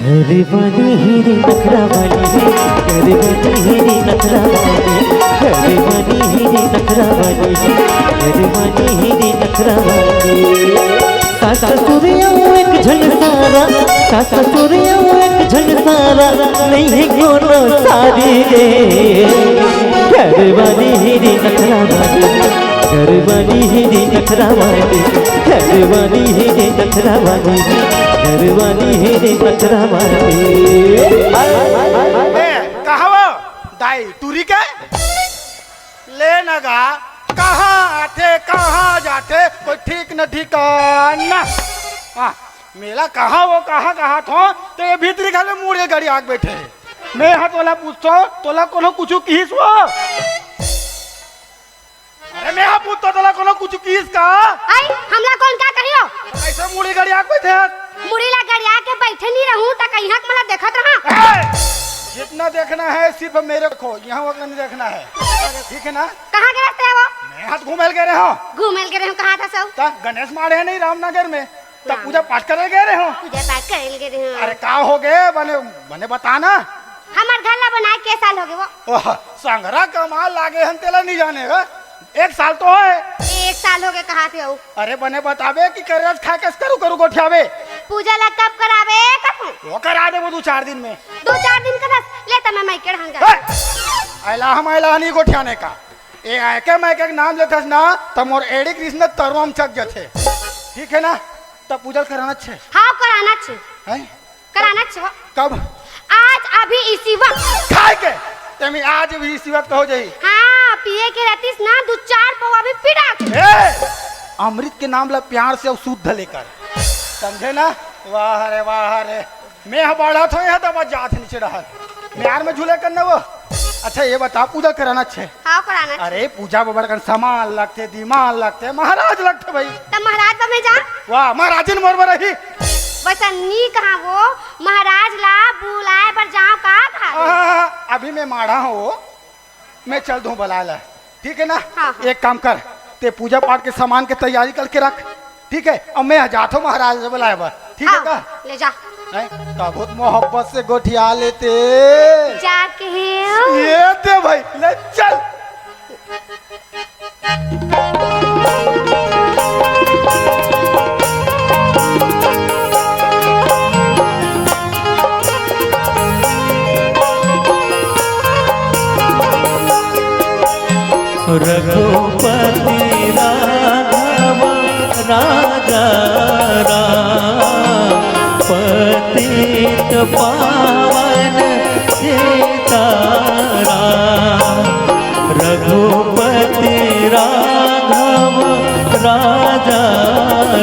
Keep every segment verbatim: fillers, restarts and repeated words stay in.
अरे बनी ही रे नखरा वाली, अरे बनी ही रे नखरा वाली, अरे बनी ही रे नखरा वाली, अरे बनी ही रे नखरा वाली। सास ससुर अउ एक झन सारा, सास ससुर अउ एक झन सारा, नइ हे कोनो सारी रे। घर वाली ही रे नखरा वाली, घर वाली ही रे नखरा वाली, घर वाली ही रे नखरा वाली, घर वाली ही रे नखरा वाली। ए, कहाँ वो? दाई, टूरी के? ले न गा, कहाँ आथे, कहाँ जाथे, कोई ठीक न ठिकाना। हाँ, मेला कहाँ वो, कहाँ, कहाँ थो, तो ये भीतरी खाले मुड़ के गाड़ी आग बैठे। मैं हा तोला पूछतो, तोला कोनो कुछु किहिस वो? अरे मैं हा पूछतो, तोला कोनो कुछु किहिस का? आई, हमला कौन का कहियो? ऐसे मुड़ी गड़िया के बैठे हस? मुड़ी ला गड़िया के बैठे नहीं रहूं, त कहीं हक मला देखत रहा। ए! जितना देखना है सिर्फ मेरे को, यहाँ वक्त नहीं देखना है, ठीक है ना? कहाँ गए थे वो? मैं हाथ घूमेल गए रहे हो। घूमेल गए रहे हो, कहाँ था सब? ता गणेश माड़े है नहीं रामनगर में, ता राम। पूजा पाठ करे गए रहे हो। पूजा पाठ करे गए रहे हो। अरे का हो गए, बने, बने बता ना। हमार घर ला बनाए के साल हो गए वो? ओह, संगरा कमाल लागे हन, तेला नहीं जाने गा। एक साल तो है। एक साल हो गए, कहाँ थे हो? अरे बने बताबे कि करेज खा के करू करू गोठियाबे। पूजा ला कब कराबे कथूं? वो करा दे वो दो चार दिन में। दो चार दिन का दस, ले त मैं मायके ढंग ए! ऐला हम ऐला नहीं गोठियाने का। ए आयके मायके के नाम लेथस ना, त मोर एड़ी कृष्ण तरवा में चक जथे। ठीक है ना? त पूजा कराना छे। हाँ, कराना छे। हैं? कराना छे। कब? आज अभी इसी वक्त। खाए के? तेमी आज भी इसी वक्त हो जाई। हाँ, पिए के रहतीस ना, दो चार पौवा भी पी डाल। ए! अमृत के नाम ला प्यार से अउ शुद्ध लेकर। समझे ना? वाह रे, वाह रे। मैं ह बढ़त हो यहाँ तब जात नीचे रहत। म्यार में झूले करना वो। अच्छा, ये बता, पूजा कराना छे? हाँ, कराना छे। अरे, पूजा में बड़कन सामान लगथे, दीमान लगथे, महाराज लगथे भाई। त महाराज बा में जा। वाह, महाराजिन मोर बर रही। वैसा नी कहा वो, महाराज ला बुलाए बर जाओ का कहा वो? हाँ, अभी मैं माढ़ा हूँ वो, मैं चल दूँ बुलाए ला, ठीक है ना? हाँ, हाँ। एक काम कर, ते पूजा पाठ के सामान के तैयारी करके रख, ठीक है? अब मैं जात हूँ महाराज से बुलाए बर, ठीक है हाँ, का? ले जा। हैं? का बहुत मोहब्बत से गोठिया लेते। जाके हैं। ये दे भाई, ले चल। रघुपति राघव राजा राम, पतित पावन सीताराम। रघुपति राघव राजा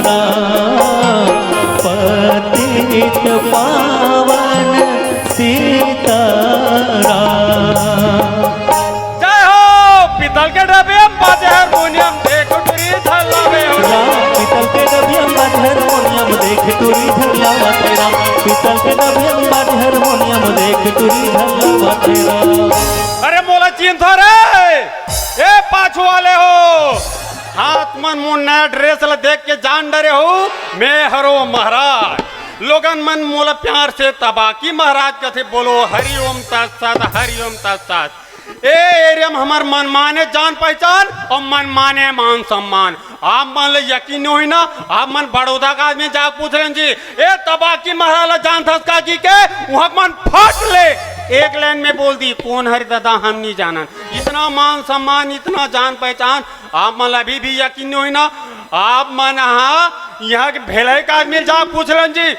राम, पतित पावन सीताराम। जय हो। पीतल के डबियम बाजे हारमोनियम, देख टुरी झल्लावे हो। राम, पीतल के डबियम बाजे हारमोनियम, देख टुरी झल्लावत हे राम। पीतल के डबियम बाजे हारमोनियम, देख टुरी झल्लावत हे राम। अरे मोला चिन्हथो रे, ए पाछू वाले हो, हाथ मन मोर नया ड्रेस ला देख के जान डरे हो, मैं हरो महाराज। लोगन मन मोला प्यार से तबाकी महाराज कथे, बोलो हरि ओम तत्सत, हरि ओम तत्सत। ए एरिया में हमर मनमाने जान पहचान अउ मनमाने मान सम्मान। आप मन ल यकीन नइ होही ना, आप मन बड़ौदा का आदमी जाके पूछ लेन जी, ए तबाकी महाराज ला जानथस का कहिके, उहाँ के मन फट ले एक लाइन में बोल दी, कोन हरे ददा, हम नइ जानन। इतना मान सम्मान, इतना जान पहचान, आप मन ल अभी भी यकीन नइ होही ना, आप मन ह इहाँ के भेलई का आदमी ल जाके पूछ लेन जी,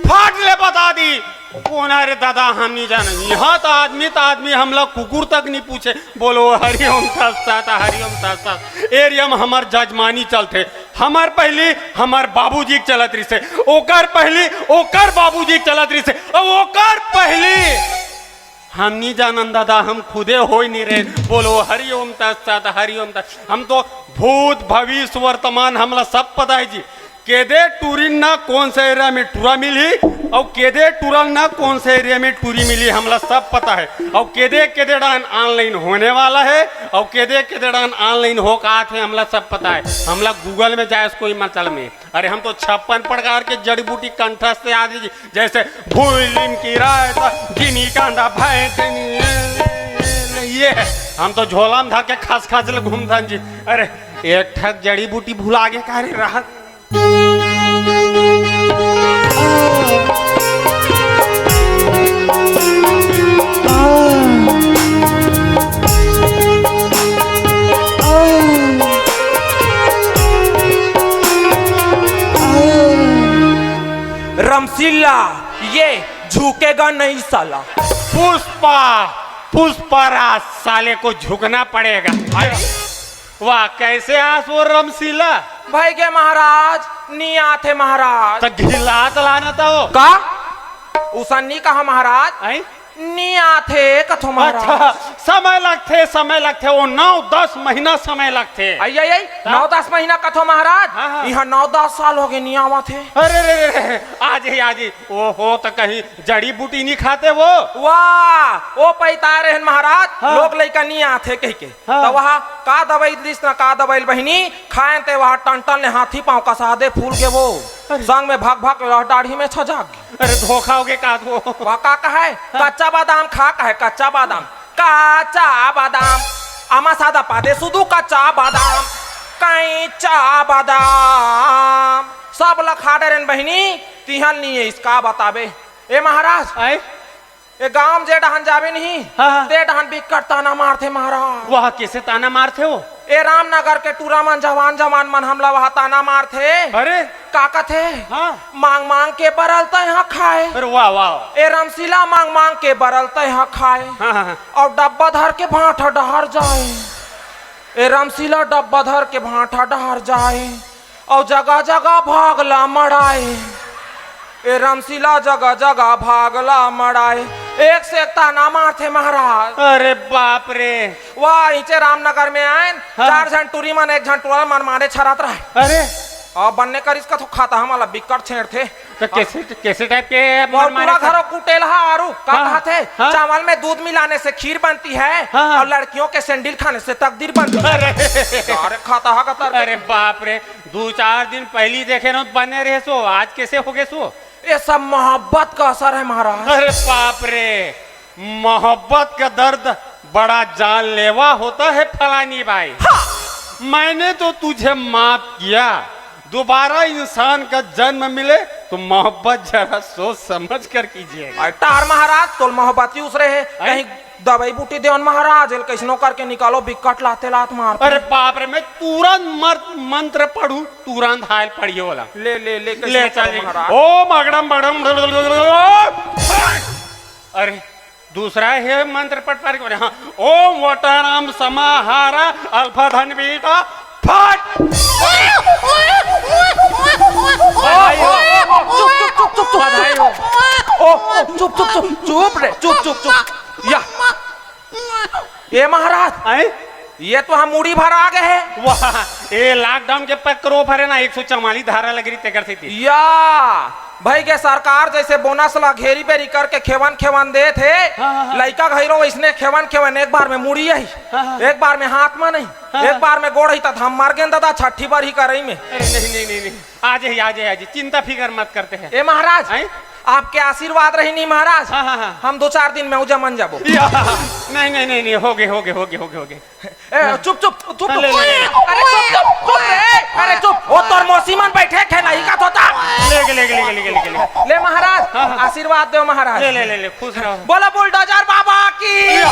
फट ले बता दी। कोन हरे ददा, हम नइ जानन। इहाँ त आदमी त आदमी, हमला कुकुर तक नइ पूछे। बोलो हरि ओम तत्सत, हरि ओम तत्सत। एरिया में हमर जजमानी चलथे। हमर पहिली हमर बाबूजी के चलत रिहिसे, ओकर पहिली ओकर बाबूजी के चलत रिहिसे, अउ ओकर पहिली हम नइ जानन ददा, हम खुदे होय नइ रहेन। बोलो हरि ओम तत्सत, हरि ओम तत्सत। हम तो भूत, भविष्य, वर्तमान, हमला सब पता हे जी। केदे टूरिन ना कौन सा एरिया में टूरा मिलही, अउ केदे टूरन ना कौन सा एरिया में टूरी मिलही, हमला सब पता है। अउ केदे केदे डान ऑनलाइन होने वाला है, अउ केदे केदे डान ऑनलाइन हो का आथे, हमला सब पता है। हमला गूगल में जाए से कोई मतलब नहीं। अरे, हम तो छप्पन प्रकार के जड़ी बूटी कंठस्थ से याद है जी, जैसे भूलिम की रायता, जिनी कांदा भैंसनी, ये है। हम तो झोला में धर के खस खस ले घूमथन जी। अरे, एक ठक जड़ी बूटी भुला गे का रे रहत। रमसीला, ये झुकेगा नहीं साला। पुष्पा, पुष्पा राज, साले को झुकना पड़ेगा। अरे, वाह, कैसे आस वो रमसीला? भाई के महाराज, नी आथे महाराज। त घिला त लाना त हो। का? उसन नी कहा महाराज। आई? नी आथे कथो महाराज। अच्छा, समय लगथे, समय लगथे। वो नौ दस महीना समय लगथे। आई, आई, आई, का? नौ दस महीना कथो महाराज। हाँ, हाँ। इहाँ नौ दस साल हो गे, नी आवत हे। अरे रे रे रे, आ जाई, आ जाई। ओहो, त कहीं जड़ी बूटी नी खाते वो? वाह, वो पैता रहन महाराज, हाँ। लोग लइका नी आथे कहिके। हाँ। त वहा का दवाई दिस ना, का दवाई बहिनी, खाएन ते वहा टन टन ले हाथी पाँव कसा दे फूल गे वो। अरे। संग में भक भक लह डाढ़ी में छजाक गे। अरे धोखा हो गे का वो? वहा का कहे? हाँ। कच्चा बादाम खा कहे, कच्चा बादाम। कच्चा बादाम। अमा सादा पादे सुदू कच्चा बादाम। कच्चा बादाम। सब ल खा डरेन बहिनी, तिहन नी आइस का बताबे। ए महाराज, आए? ए गांव जे डहन जाबे नहीं, हाँ, हाँ। ते डहन बिकट ताना मारथे महाराज। वह कैसे ताना मारथे वो? ए रामनगर के टूरा मन, जवान जवान मन हमला वह ताना मारथे। अरे। का कथे? हाँ। मांग मांग के बरल तैं हा खाए। अरे वाह, वाह। ए रमसीला मांग मांग के बरल तैं हा खाए। हाँ, हाँ, हाँ। अउ डब्बा धर के भांठा डहर जाए। ए रमसीला डब्बा धर के भांठा डहर जाए। अउ जगह जगह भागला मड़ाए। ए रमसीला जगह जगह भागला मड़ाए। एक से एक ताना मारथे महाराज। अरे बाप रे। वाह, इचे रामनगर में आएन, हाँ। चार झन टूरी मन, एक झन टूरा मन मारे छरात रहे। अरे। अउ बन्ने करिस कथो खाता हमला बिकट छेड़थे। तो कैसे, कैसे टाइप के वो मन मारे टूरा छरात? घरो कुटेल हा आरू, का हाँ, कहत हे? हाँ। चावल में दूध मिलाने से खीर बनती है हाँ, हाँ। और लड़कियों के सैंडल खाने से तकदीर बनती है। अरे। अरे खाता हा का तर। अरे बाप रे, दू चार दिन पहिली देखे रहो बने रहे सो, आज कैसे हो गए सो? ये सब मोहब्बत का असर है महाराज। अरे बाप रे, मोहब्बत का दर्द बड़ा जानलेवा होता है फलानी बाई। हाँ। मैंने तो तुझे माफ किया, दोबारा इंसान का जन्म मिले तो मोहब्बत जरा सोच समझ कर कीजिएगा। अरे टार महाराज, तोल मोहब्बत ही उसरे है, अरे? कहीं दवाई बूटी देवन महाराज, एल कैसनो करके निकालो, बिकट लाते लात मार। अरे बाप रे, मैं तुरंत मर-, मंत्र पढ़ू, तुरंत हायल पढ़िए वाला। ले, ले, ले, कैसनो ले, चल करो जी। महाराज। ओम अगड़म बगड़म। अरे, दूसरा है मंत्र पढ़ पार के, हाँ, ओम वटाराम समाहारा अल्फा धन बीटा फट। बधाई हो। चुप, चुप, चुप, चुप, चुप। बधाई हो। ओ, ओ, चुप, चुप, चुप, चुप रे, चुप, चुप, चुप। या। ए महाराज, आए? ये तो हम मुड़ी भर आ गए हैं। वाह, ए लॉकडाउन के पकरो भरे ना, एक सौ चवालीस धारा लग रही तेकर से थी। या, भाई के सरकार जैसे बोनस ला घेरी बेरी करके खेवन खेवन देत हे, हाँ, हाँ, हाँ। लइका घइरो इसने खेवन खेवन, एक बार में मुड़ी आही, हाँ, हाँ। एक बार में हाथ में नहीं, हाँ, एक हाँ। बार में गोड़ ही, त हम मर गेन दादा, छठी बार ही करई में। अरे नहीं, नहीं, नहीं, नहीं। आ जाइए, आ जाइए, आ जाइए, चिंता फिकर मत करते हैं। ए महाराज, हैं? आपके आशीर्वाद रही नहीं महाराज, हाँ, हाँ, हाँ। हम दो चार दिन में उजा मन जाबो। या, नहीं, नहीं, नहीं, नहीं, हो गए, हो गए, हो गए, हो गए, हो गए। ए, चुप, चुप, चुप, चुप। हाँ, ले, ले, ले। अरे चुप, चुप, चुप रे, अरे चुप। ओ तोर मौसी मन बैठे खेला ही का थोता। ले, ले, ले, ले, ले, ले, ले। ले महाराज, हाँ, हाँ। आशीर्वाद दो महाराज। ले, ले, ले, ले, खुश रहो। बोलो बुलडोजर बाबा की। या,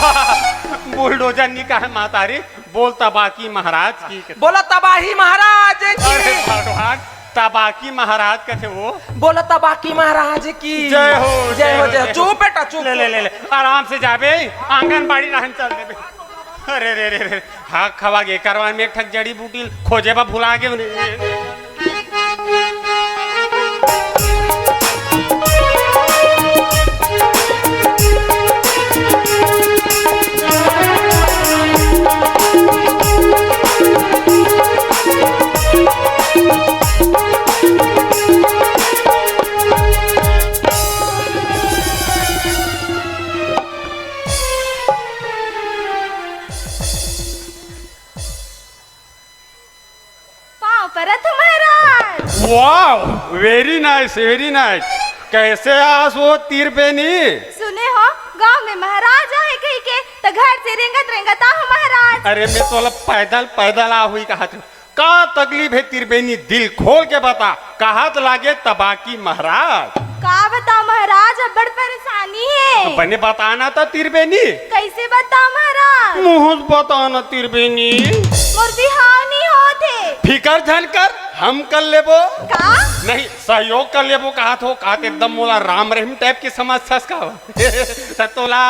बुलडोजर नहीं कहा माता रे। बोल तबाकी महाराज की। बोलो तबाही महाराज की। अरे भगवान, तबाकी महाराज कथे वो। बोलो तबाकी महाराज की। जय हो, जय हो, जय हो। चुप बेटा, चुप, ले, ले, चुप। ले, ले। आराम से जाबे, आंगनबाड़ी रहन चल देबे। अरे रे रे रे, हाथ खवा गे, करवान में एक ठक जड़ी बूटी खोजे बा भुला गे। Nice, very nice. कैसे आस वो तिरबेनी? सुने हो, गांव में महाराज आहे कहिके, त घर से रेंगत रेंगत आहो महाराज। अरे, मैं तोला पैदल पैदल आहो ही कहा था। का तकलीफ हे तिरबेनी? दिल खोल के बता, कहात लागे तबाकी महाराज। का बताओ महाराज, अब्बड़ परेशानी हे। तो बने बताना त तिरबेनी। कैसे बताओ महाराज? मुंह से बताना तिरबेनी। मोर बिहाव नहीं होत हे। फिकर झन कर, हम कर लेबो। का? नहीं, सहयोग कर लेबो कहात हो, कहात एकदम मोला राम रहीम type के समझथस का? त तोला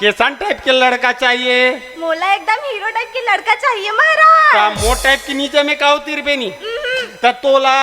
कैसन type के लड़का चाहिए? मोला एकदम हीरो type के लड़का चाहिए महाराज। का मोर type के नीचे में का उतरबे नी? उहुं। त तोला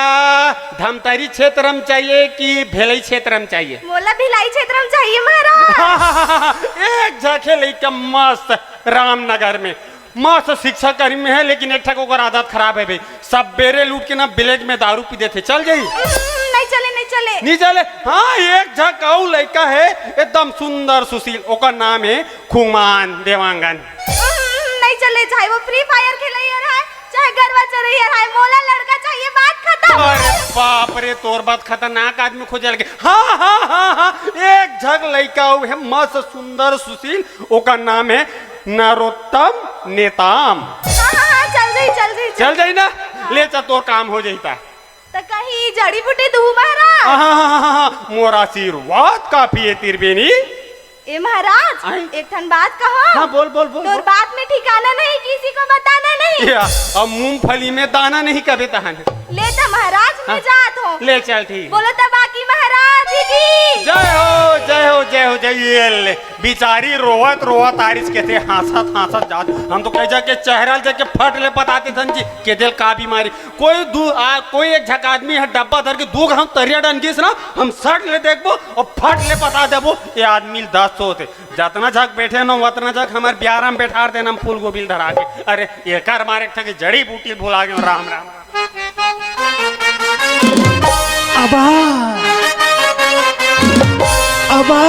धमतरी क्षेत्र में चाहिए कि भिलाई क्षेत्र में चाहिए? मोला भिलाई क्षेत्र में चाहिए महाराज। एक झक हे लइका मस्त रामनगर में, मस्त शिक्षा कर्मी हे, लेकिन एक ठक ओकर आदत खराब हे भाई, सब बेरे लूट के ना ब्लैक में दारू पी देथे। चल जाई? उहुं, नहीं चले, नहीं चले। नहीं चले? हाँ, एक झक अउ लइका हे एकदम सुंदर सुशील, ओकर नाम हे खुमान देवांगन। उहुं, नहीं चले, चाहे वो Free Fire खेलइया रहे, चाहे गरवा चरइया रहे, मोला लड़का चाहिए, बात खतम। अरे बाप रे, तोर बात खतरनाक आदमी खोजे लगे। हाँ, हाँ, हाँ, हाँ, एक झक लइका अउ हे मस्त सुंदर सुशील, ओकर नाम हे नरोत्तम नेताम। हाँ, हाँ, हाँ, चल जाई, चल जाई, चल चल जाई ना? हाँ। ले चल, तोर काम हो जाई ता। त कहीं जड़ी बूटी दूहू महाराज? हाँ, हाँ, हाँ, हाँ, हाँ, मोर आशीर्वाद काफी हे तिरबेनी। ए महाराज, आय? एक ठन बात कहो। हाँ, बोल, बोल, बोल, तोर बोल। बात में ठिकाना नहीं, किसी को बताना नहीं। या, अब मूंगफली में दाना नहीं कबे तहन। ले त महाराज, मैं हाँ। जात हूँ। ले चल, ठीक। बोलो तबाकी महाराज की। जय हो, जय हो, जय हो, जय। ये ले, बिचारी रोवत रोवत आरिस, कैसे हाँसत हाँसत जात। हम तो कह जाके चेहरा ल जाके फट ले बताते थन जी, के दिल का बीमारी। कोई दू, आ, कोई एक झक आदमी हे डब्बा धर के दू घांव तरिया डन गिस ना, हम सट ले देखबो अउ फट ले बता देबो, ये आदमी ल दस होते। जतना झक बैठे न, वतना झक हमर बियारा में बैठार देना, हम फूल गोभी ल धरा के। अरे, एकर मारे एक ठक जड़ी बूटी भुला गेंव। राम, राम, राम। अबा, अबा।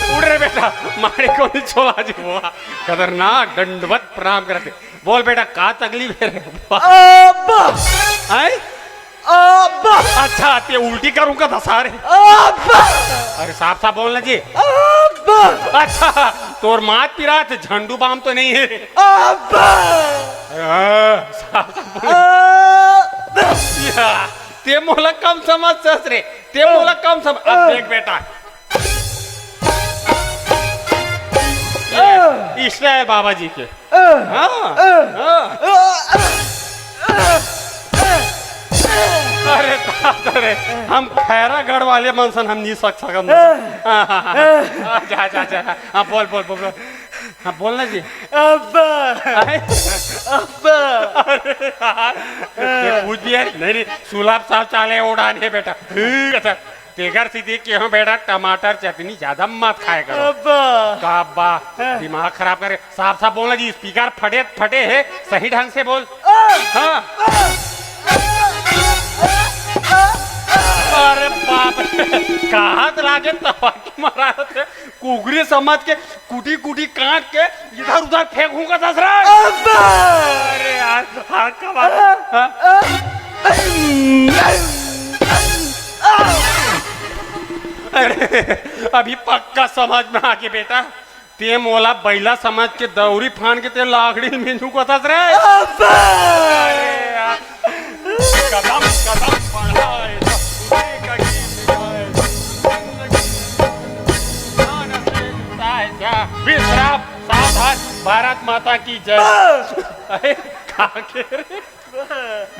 उठ रे बेटा, मारे को नहीं छोला जी, वाह, खतरनाक, दंडवत प्रणाम करते। बोल बेटा, का तकलीफ हे रे? अब्बा! हैं? अब्बा! अच्छा, ते उल्टी करूंगा धसारे। अब्बा! अरे साफ साफ बोलना जी। अब्बा! अच्छा, तोर मात पिरात झंडू बाम तो नहीं हे? अब्बा! हाँ, साफ साफ बोल। अब्बा! या, ते मोला कम समझ सस रे, ते मोला कम समझ। अब देख बेटा, ये इस्राएल बाबा जी के। हाँ, हाँ। अरे दादा रे, हम खैरागढ़ वाले मन सन हम नहीं सक सकम। हाँ, हाँ, हाँ, हाँ। जा, जा, जा। हाँ, बोल, बोल, बोल, बोल। हाँ, बोल ना जी। अब्बा। अरे? अब्बा। अरे यार, ये कुछ भी है? नहीं, नहीं, सुलभ साहब चाले उड़ान हे बेटा। अच्छा। तेकर से देख के हो बेटा, टमाटर चटनी ज्यादा मत खाए करो। अब्बा। का अब्बा? हाँ। दिमाग खराब करे। साफ साफ बोलना जी, speaker फटे फटे हे, सही ढंग से बोल। आ। हाँ। अरे बाप रे, कहात लागे तबाकी मरा थे, कुगरी समझ के कुटी कुटी काट के इधर उधर फेंकूंगा ससुरा। अब्बा! अरे यार, हाँ, का बात? हाँ? अरे, अभी पक्का समझ में आगे बेटा, ते मोला बैला समझ के दौरी फान के ते लाकड़ी में झुकत हस रे। अब्बा! अरे यार, कदम कदम बढ़ाए, तो खुशी का गीत गाए। विश्राम, सावधान, भारत माता की जय। अरे, का के रे?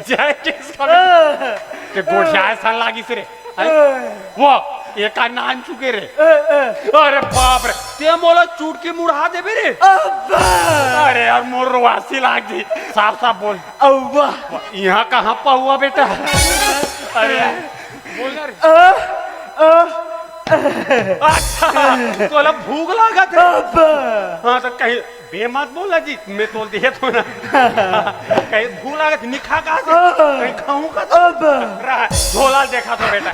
जय किसका बेटा? ते गोठियाए सन लागिस रे। अरे, वो, एका नान चुके रे। अरे बाप रे, ते मोला चुटकी मुड़ा देबे रे। अरे यार, मोर रोवासी लाग जी। साफ साफ बोल। अव्वा। यहाँ कहाँ पाऊआ बेटा? अरे यार, बोल ना रे। अ, अ। अच्छा, तोला भूख लागत हे? अब्बा। हाँ, तो कहीं बे मत बोल ना जी, मैं तोल दिए तो ना। कहीं भूख लागत, निखा कहाँ से? अ। कहीं खाऊं का तो? अब्बा। रहा, झोला देखा तो बेटा।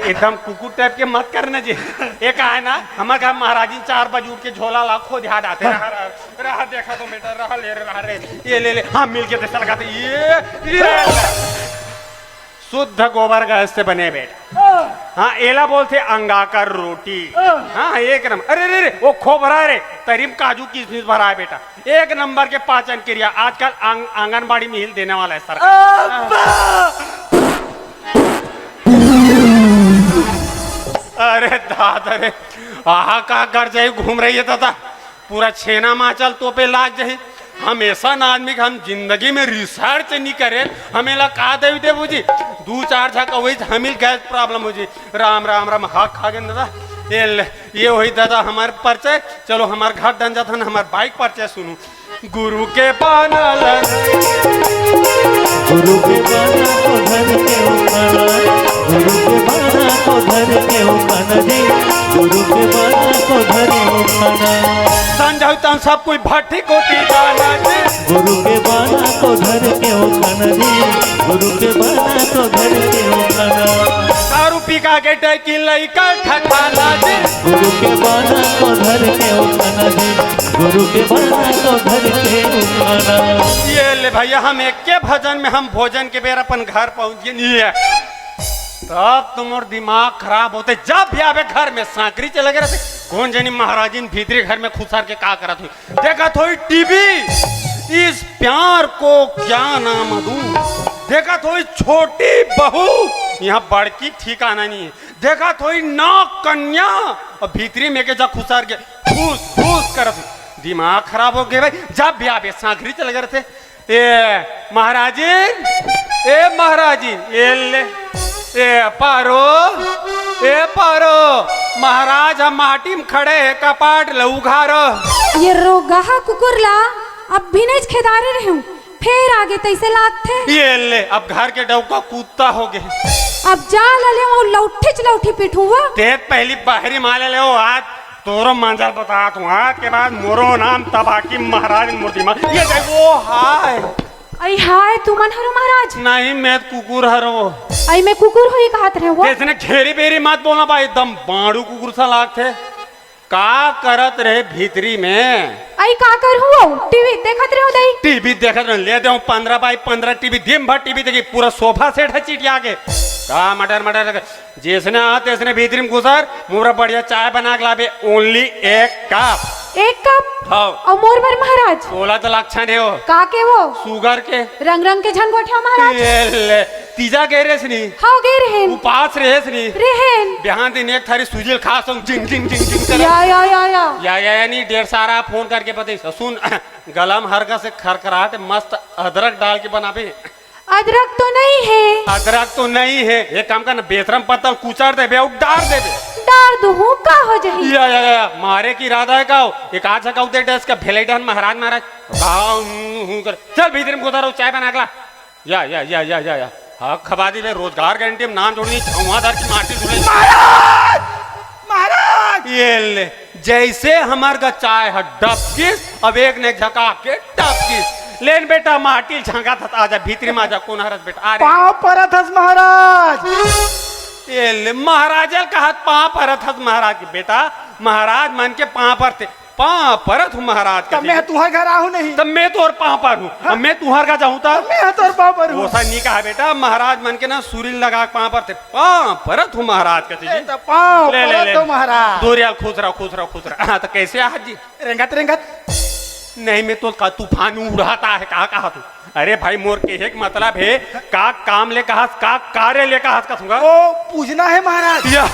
एकदम कुकुर टाइप के मत करना जी। एक आय ना, हमर घर महाराजिन चार बजे उठ के झोला ला खोदिया डालथे। रहा, रहा, रहा, देखा तो बेटा, रहा, ले रे, रहा रे, ये ले ले, हाँ, मिल के दे लगा, ये, ये। शुद्ध गोबर गैस से बने बेटा। हाँ, एला बोलथे अंगाकर रोटी। हाँ, एक नंबर। अरे रे रे, वो खोबरा रे, तरी म काजू किशमिश भरा है बेटा। एक नंबर के पाचन क्रिया। आजकल आंग-, आंगनबाड़ी में ही देने वाला है सरकार। अरे दादा रे, आहा का गरजई घूम रही है दादा। पूरा छेना माचल तोपे लाग जाही। हम ऐसा आदमी के हम जिंदगी में रिसर्च नहीं करे। हमें ला का देवी देबू जी, दू चार झक वही हमिल गैस प्रॉब्लम हो जी। राम राम राम, हक खा गए दादा। ये ले, ये वही दादा हमार परिचय। चलो हमार घर डन जाथन, हमार बाइक परिचय सुनू। गुरु के बाना ला गुरु के बाना को धर के उठाना, गुरु के बाना को धर के उठाना जी, गुरु के बाना को धर के उठाना। संझा तन सब कोई भट्टी कोटी जाना जी। गुरु के बाना को धर के उठाना जी, गुरु के बाना को धर के उठाना। दारू पी का के डैकी लइका ठठाना जी। गुरु के बाना को धर के उठाना जी, गुरु के बाना को धर के उठाना। ये ले भैया, हम एक के भजन में हम भोजन के बेर अपन घर पहुंच गए नहीं है। तब तो मोर दिमाग खराब होते, जब भी आवे घर में सांकरी चले गए रहते। कौन जनी महाराजिन भीतरी घर में खुसर के का करत हुई, देखत होई टीवी। इस प्यार को क्या नाम दूं, देखत होई छोटी बहू, यहाँ बड़की ठिकाना नहीं है। देखत होई नाग कन्या, और भीतरी में के जा खुसर के फूस फूस करत होई। दिमाग खराब हो गए भाई, जब भी आवे सांकरी चले गए रहते। ए महाराजिन, ए महाराजिन, ए ले, ए पारो, ए पारो, महाराज हम माटी में खड़े हैं, कपाट ल उघारो। ये रोगहा कुकुर ला अब भी नहीं खेदारे रहूं, फेर आगे तैसे लागथे। ये ले, अब घर के डौका कुत्ता हो गए। अब जा ला ले वो लौठी च लौठी पिठुआ। ते पहली बाहरी माले ले वो हाथ तोरो मंजर बतात हूँ, आज के बाद मोरो नाम तबाकी महाराज मूर्ति मा। ये देखो, हाय। अई हाय, तुमन हरो महाराज? नहीं, मैं कुकुर हरो। अई मैं कुकुर होई कहत रहे वो। इसने घेरी बेरी मत बोलना भाई, एकदम बाड़ू कुकुर सा लागथे। का करत रहे भीतरी में? अई का कर हुआ? टीवी देखत रहे हो दई। टीवी देखत रहे, ले दे पन्द्रह बाई पन्द्रह टीवी, दिन भर टीवी देखी, पूरा सोफा सेट है चिटिया के। का मटर मटर जैसने आ तैसने भीतरी में घुसर, मोर बर बढ़िया चाय बना के लाबे, only एक कप। एक कप? हाँ। अउ मोर बर महाराज? तोला तो लक्षण हे वो। का के वो? शुगर के। रंग रंग के झन गोठिया महाराज। ये ले, तीजा गए रेस नी? हाँ, गए रहेन। उपास रेस नी? रहेन। बिहान दिन एक थारी सुजिल खा संग जिंग जिंग जिंग जिंग करे। या, या, या, या। या, या, या, नहीं, ढेर सारा फोन करके बताई। सुन, गलम हरका से खरखराट मस्त अदरक डाल के बनाबे। अदरक तो नहीं है। अदरक तो नहीं है। एक काम करना, बेसरम पत्ता कुचर देबे अउ डार देबे। डार दूहूँ, का हो जाही? या, या, या, मारे की इरादा है का हो? एक आध झकाऊ दे डस के भेले डहन महाराज, महाराज। का हूँ, हूँ कर। चल भीतरी में घुसा रहो, चाय बना के ला। या, या, या, या, या, या। हाँ, खबा दी बे, रोजगार गारंटी में नाम जोड़नी, धुआंधार की माटी धुले। महाराज! महाराज! ये ले, जैसे हमर गा चाय ह डबकिस, अब एक ने झका के डबकिस। लेन बेटा, माटी झंका थत, आजा, भीतरी में आजा, कोन हरस बेटा? अरे। पाँव परत हस महाराज। ये ले, महाराज ल कहत पाँव परत हस महाराज के बेटा, महाराज मन के पाँव परथे। पाँव परत हूँ महाराज का तब मैं जी। तुहर घर आहूँ नहीं। तब मैं तोर पाँव पर हूँ। हाँ। अब मैं तुहर घर जाहूँ तब? तब मैं तोर पाँव पर हूँ। ओसा नी कहा बेटा, महाराज मन के ना सुरील लगा के पाँव परथे। पाँव परत हूँ महाराज का जी। ए, तो पाँव ले, ले, परत ले। हूँ महाराज। दोरियाल खुश रहो, खुश रहो, खुश रहो। हाँ, तो कैसे आहा जी? रेंगत, रेंगत। नहीं, मैं तो का तूफान उड़ाता है, कहा, कहा तू? अरे भाई, मोर केहे के मतलब हे, का काम ले कहस, का कार्य ले कहस, कथूंगा? ओ, पूजना हे महाराज। या,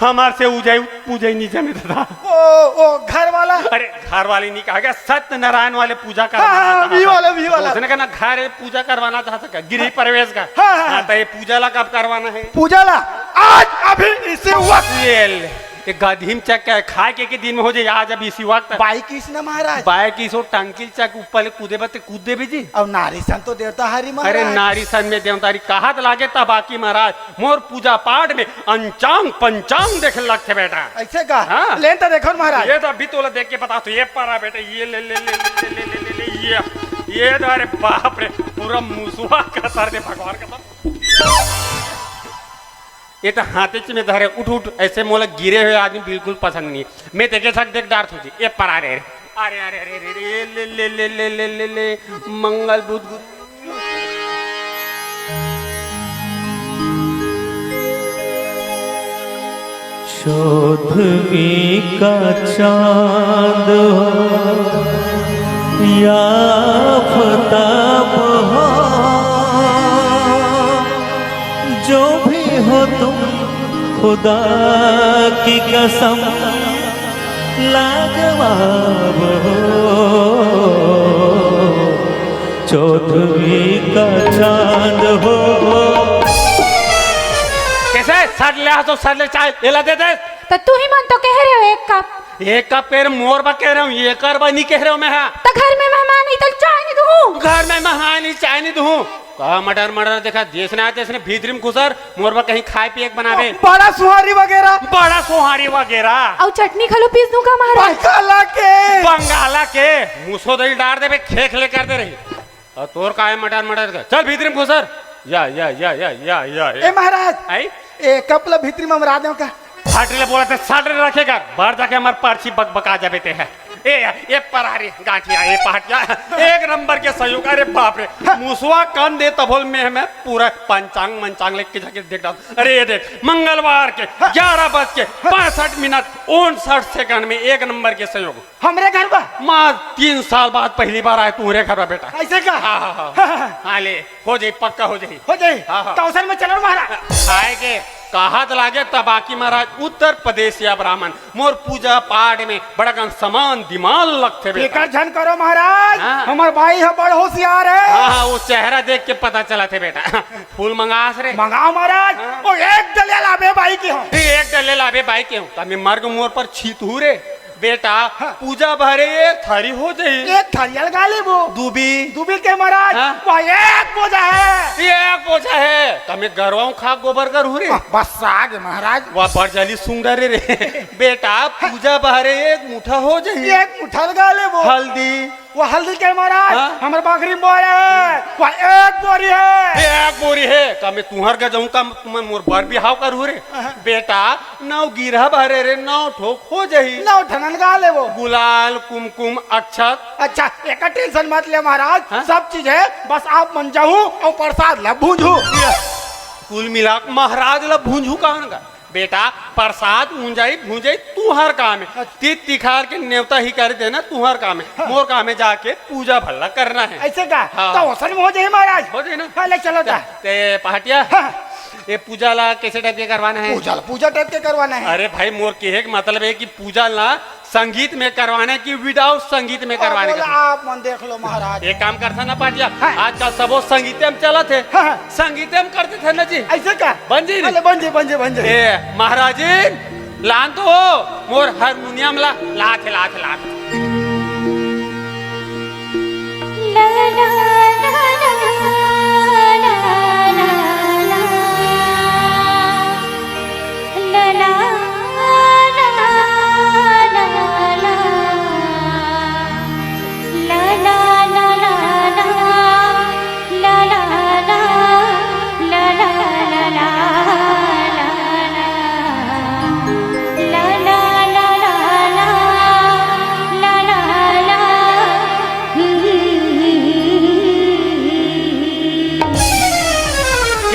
हमार से उजई, पूजई नी जमे दादा। ओ, ओ, घर वाला। अरे, घर वाली नी कहा गया, सत्यनारायण वाले पूजा हाँ, करवाना हाँ, चाहत वी हे। वाला, वी वाला। उसने कहा ना, घर पूजा करवाना चाहत हे का, गृह प्रवेश का। हाँ, हाँ, हाँ, हाँ। तो ये पूजा ला कब करवाना हे? पूजा ला, आज, अभी, इसी वक्त। ये ले। ये गधी म चक के खाए के, के दिन में हो जाए, आज अब इसी वक्त। बाई किस न महाराज? बाई किस हो, टंकी चक ऊपर ले कूदे बते कूद देबे जी। अउ नारी सन तो देवता हरी महाराज। अरे नारी सन में देवता हरी कहा त लागे तब बाकी महाराज, मोर पूजा पाठ में अंचांग पंचांग देखे लगथे बेटा। ऐसे का? हाँ। लेन त देखो न महाराज। ये तो अभी तोला देख के बता तो ये पारा बेटा, ये ले, ले, ये, ये तो अरे बाप रे, पूरा मुसवा का सर दे भगवान का सर। ये तो हाथे च में धरे, उठ, उठ, ऐसे मोला गिरे हुए आदमी बिल्कुल पसंद नहीं। मैं देखे सक देख डार थोची, ये परा रे। अरे, अरे, अरे, अरे, अरे, ले, ले, ले, मंगल बुध, गुरु। चौदहवीं का चांद हो या आफताब हो, जो भी हो तुम, खुदा की कसम, लाजवाब हो, चौदहवीं का चांद हो। कैसे? सर ले आ तो सर ले चाय, ये ला दे दे। त तुही मन तो कहे रहे हो एक कप। एक कप फेर मोर बा कहे रहे हो, एकर बा नहीं कहे रहे हो मैं, हाँ। त घर में मेहमान ही तो चाय नहीं दूँ। घर में मेहमान ही चाय नहीं दूँ। का मटर मटर देखा, जैसने आय तैसने भीतरी म घुसर, मोर बर कहीं खाए पिए के बनाबे। बड़ा सुहारी वगैरह। बड़ा सुहारी वगैरह। अउ चटनी घलो पीस दूं का महाराज? बंगाला के। बंगाला के। मुसो दही डार देबे, खेखले कर दे रही। अउ तोर का हे मटर मटर का? चल भीतरी म घुसर। या, या, या। ए महाराज, आई? ए कप ला भीतरी म मरा देव का? हट ले बोला थे, सट रखे कर। बाहर जाके हमार पर्ची बकबका जाबे ते है। ए, ए परारी गांठिया, ए पहाटिया, एक नंबर के संयोग। अरे बाप रे, मुसवा कन दे तभोल में मैं पूरा पंचांग मंचांग लेके जाके देख डाल। अरे ये देख, मंगलवार के ग्यारह बज के पैंसठ मिनट उनसठ सेकंड में एक नंबर के संयोग। हमरे घर बा? माँ, तीन साल बाद पहली बार आए तुम्हारे घर बा बेटा। ऐसे का? हाँ, हाँ, हाँ। हाँ, ले, हो जाई, पक्का हो जाई। हो जाई? हाँ, हाँ। तो अवसर में चलो महाराज। आए के कहा त लागे तबाकी महाराज, उत्तर प्रदेश या ब्राह्मण। मोर पूजा पाठ में बड़ा कन समान दिमाग लगथे बेटा। फिकर झन करो महाराज, हाँ। हमर बाई ह बड़ होशियार है। हाँ, हाँ, वो चेहरा देख के पता चला थे बेटा। फूल मंगास रे। मंगाओ महाराज, हाँ। वो एक डलिया लाबे बाई के हो। ए, एक डलिया लाबे बाई के हो। तमे मर्ग मोर पर छीत हू रे। बेटा, हाँ। पूजा भरे एक थारी हो जाई। एक थारी अलगा लेबो। दूबी। दूबी के महाराज, हाँ। वह एक बोझा है। एक बोझा है। तमे गरवाऊं खा गोबर कर हू रे। हाँ, बस आगे महाराज। वह बरजली सूंघ डरे रे। बेटा, हाँ। पूजा भरे एक मुठा हो जाई। एक मुठा अलगा लेबो। हल्दी। वो हल्दी के महाराज, हाँ? हमर बाखरी में बोरे है, वो एक बोरी है। एक बोरी है, का मैं तुहर का जाऊं का, तुम मोर बर बिहाव करू रे? हाँ। बेटा, नौ गिरहा भरे रे, नौ ठोक हो जाही। नौ ठनन गा लेबो। गुलाल, कुमकुम, अक्षत। अच्छा, एक टेंशन मत ले महाराज, हाँ? सब चीज है, बस आप मन जाहू अउ प्रसाद ला भूंजू। ये, कुल मिला के महाराज ला भूंजू कहन का? बेटा, प्रसाद ऊंजाई भूंजाई तुहर काम है। अच्छा। तीत तिखार के नेवता ही कर देना तुहर काम है। हाँ। मोर काम है जाके पूजा भल्ला करना है। ऐसे का? हाँ। तो अवसर में हो जाए महाराज। हो जाए ना? हाँ, ले चलो ता। ते पहाटिया, हाँ। ये पूजा ला कैसे टाइप के करवाना है? पूजा ला पूजा टाइप के करवाना है। अरे भाई, मोर कहे के मतलब है कि पूजा ला संगीत में करवाने कि without संगीत में करवाने अब का? आप मन देख लो महाराज। एक काम करथा ना पाटिया, हाँ। आजकल सबो संगीते में चलत हे। हाँ, हाँ। संगीते में कर देथे ना जी। ऐसे का? बन जी नी? अरे बन जी, बन जी, बन जी। ए, महाराजिन, लान तो हो, मोर हारमोनियम ला, लात हे, लात हे, लात हे।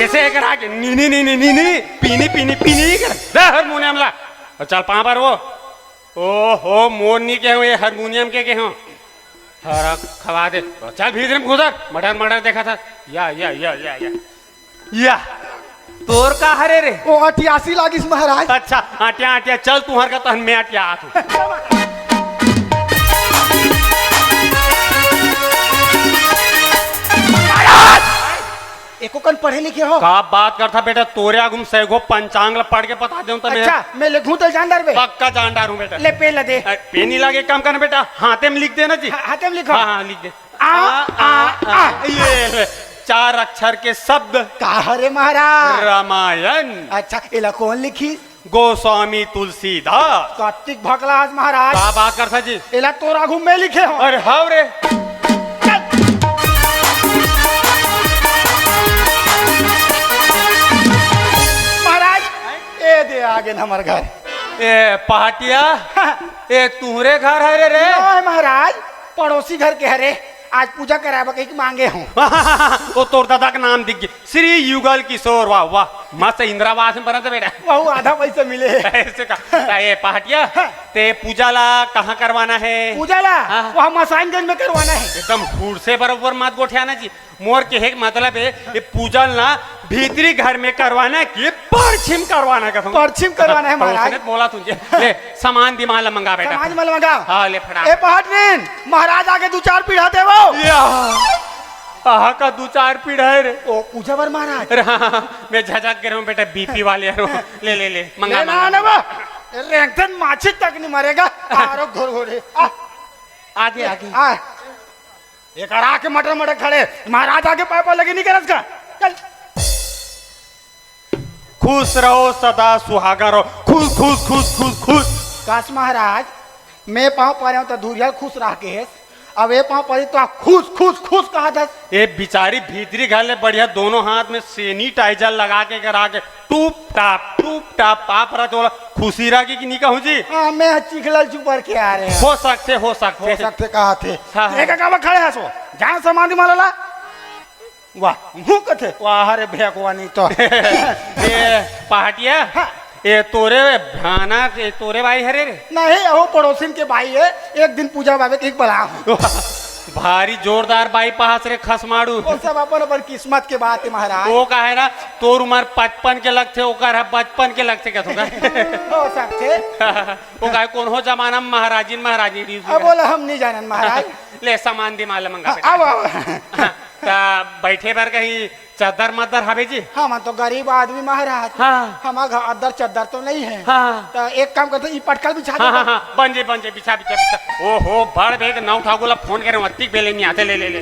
कैसे एकरा के नी, नी, नी, नी, नी, नी, पीनी, पीनी, पीनी कर। दे हारमोनियम ला। अउ चल पाँव पर वो। ओहो, मोर नी के हो, ये हारमोनियम के के हो। हरा खवा दे। चल भीतरी में घुसर, मटर मटर देखा था। या, या, या, या, या। या। तोर का हरे रे? ओ अटियासी लागिस महाराज। अच्छा, अटिया, अटिया, चल तुहर का तहन मैं अटिया आत हूँ। महाराज! एको कन पढ़े लिखे हो? का बात करथा बेटा, तोरे आगू म सैगो पंचांग ल पढ़ के बता देऊं त मैं। अच्छा, मैं लिखूं त जान डारबे? पक्का जान डारूं बेटा। ले पेन ल दे। अ, पेन नी लागे, काम करना बेटा, हाथे म लिख देना जी। हा-, हाथे म लिखो। हाँ, हाँ, लिख दे। आ, आ, आ, आ। आ। ये ले, चार अक्षर के शब्द। का हरे महाराज? रामायण। अच्छा, एला कौन लिखी? गोस्वामी तुलसीदास। कतिक भकलास महाराज। का बात करथा जी? एला तोर आगू में लिखे हो। अरे हव रे। चल। महाराज, आगे न हमर घर। ए पहाटिया, ए तुहरे घर हरे रे? नहीं महाराज, पड़ोसी घर के हरे। आज पूजा कराए बर कहिके मांगे हूँ। ओ तोर दादा के नाम दिख गे, श्री युगल किशोर। वाह वाह, मस्त इंदिरावास में बनत हे बेटा। वहू आधा पैसा मिले। ऐसे का? ता ए पहाटिया, हाँ। ते पूजा ला कहाँ करवाना है? पूजा ला? हाँ। वहाँ मसानगंज में करवाना है। एकदम हुड़ से बरोबर मत गोठियाना जी। मोर कहे के मतलब हे, ये पूजा ना भीतरी घर में करवाना कि परछिम करवाना कसम? परछिम करवाना है महाराज। पड़ोसी ने बोला तुझे। ले, सामान दिमाग ला मंगा बेटा। सामान दिमाग ला मंगा। हाँ, ले फटा। ए पहाटनीन, महाराज आगे दू चार पीढ़ा देवो। या, आहा का दू चार पीढ़ा है रे। ओ, पूजा बर महाराज। अरे हाँ, हाँ, हाँ, मैं झझक गे रहूँ बेटा, बीपी वाले रहूँ। ले, ले, ले, मंगा, ले ना, मंगा। ना बा। रेंगथन माछी तक नहीं मरेगा। आरो घोर घोरे। आ, आगे, आगे। आ। एकर आके मटर मटर खड़े, महाराज आके पाय पाय लगे नहीं करस का? चल। खुश रहो सदा सुहागन रहो। खुश, खुश, खुश, खुश, खुश। कस महाराज, मैं पाँव परे हूँ तो धुरियल खुश रह के हेस, अब ए पाँव परे तो खुश, खुश, खुश कहत हस। ए बिचारी भीतरी घर ले बढ़िया दोनों हाथ में sanitizer लगा के करा के टूप टाप, टूप टाप पाप रहा तो खुशी रह के कि नहीं कहूँ जी? हाँ, मैं चिखलल चुपर के आ रहे हैं। हो सकथे, हो सकथे। हो सकथे, कहा थे। हाँ, हाँ। एक का खड़े हसो, जान समाधि माला ला। वाह, मुँह कथे, वाह रे भेकवा नहीं तो। ए, पहाटिया, हाँ। ए, तोरे भाना, ए, तोरे बाई हरे रे? नहीं, वो पड़ोसिन के बाई है, एक दिन पूजा बाबे के एक बला हूँ। भारी जोरदार बाई पास रे खसमाड़ू। वो सब अपन अपन किस्मत के बात है महाराज। वो का है ना, तोर उम्र पचपन के लगथे, ओकर है बचपन के लगथे, कहथो का? हो सकथे। वो का है, कौन हो जमाना में महाराजिन, महाराजिन रही अब बोला हम नहीं जानन महाराज। ले, सामान दिमाग ला मंगा हाँ, बेटा। आओ, आओ। हाँ, ता बैठे बर कहीं चद्दर मद्दर हवे जी? हमन तो गरीब आदमी महाराज। हाँ। हमर घर अद्दर चद्दर तो नहीं है। हाँ। तो एक काम करते, ई पटकल बिछा हाँ, दे। हाँ, हाँ, बन जे, बन जे, बिछा, बिछा, बिछा। ओहो, बड़ बेग नौ ठाकुर ला फोन करे, अतिक बेले नहीं आते, ले, ले, ले।